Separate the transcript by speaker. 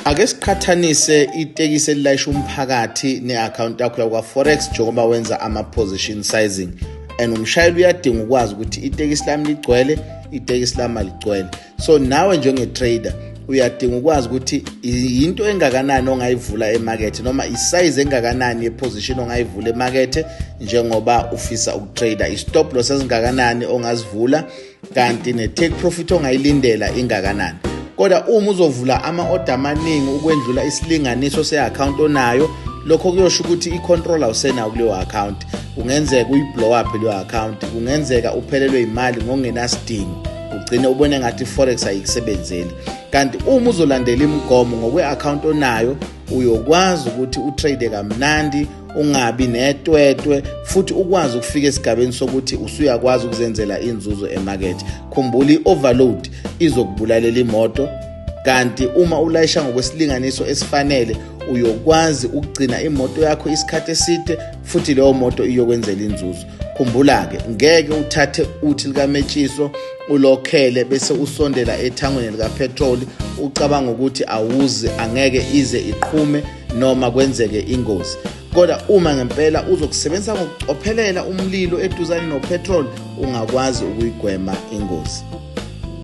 Speaker 1: Ake siqhathanise itekisi elilayisha umphakathi ne-akhawunti yakho yakwa-forex njengoba wenza ama-position sizing, and umshayeli uyadinga ukwazi ukuthi itekisi lami ligcwele, itekisi lami aligcwele. So nawe njenge-trader uyadinga ukwazi ukuthi yinto engakanani ongayivula emakethe noma isize engakanani yeposition ongayivula emakethe njengoba ufisa ukutrader, i-stop loss ezingakanani ongazivula, kanti ne-take profit ongayilindela ingakanani. Kodwa uma uzovula ama-order amaningi ukwendlula isilinganiso se-account onayo, lokho kuyosho ukuthi i-control awusenayo kuleyo account. Kungenzeka uyi-blow up leyo account, kungenzeka uphelelwe imali ngokungenasidingo, ugcine ubone ngathi i-forex ayikusebenzeli. Kanti uma uzolandela imigomo ngokwe-account onayo, uyokwazi ukuthi utrade kamnandi, ungabi netwetwe, futhi ukwazi ukufika esigabeni sokuthi usuyakwazi ukuzenzela inzuzo emakethe. Khumbula, i-overload izokubulalela imoto, kanti uma ulayisha ngokwesilinganiso esifanele, uyokwazi ukugcina imoto yakho isikhathi eside, futhi leyo moto iyokwenzela inzuzo. Khumbula-ke, ngeke uthathe uthi likametshiso ulokhele bese usondela ethangweni likapetroli ucabanga ukuthi awuze, angeke ize iqhume noma kwenzeke ingozi. Kodwa uma ngempela uzokusebenzisa ngokucophelela umlilo eduzane nopetrol, ungakwazi ukuyigwema ingozi.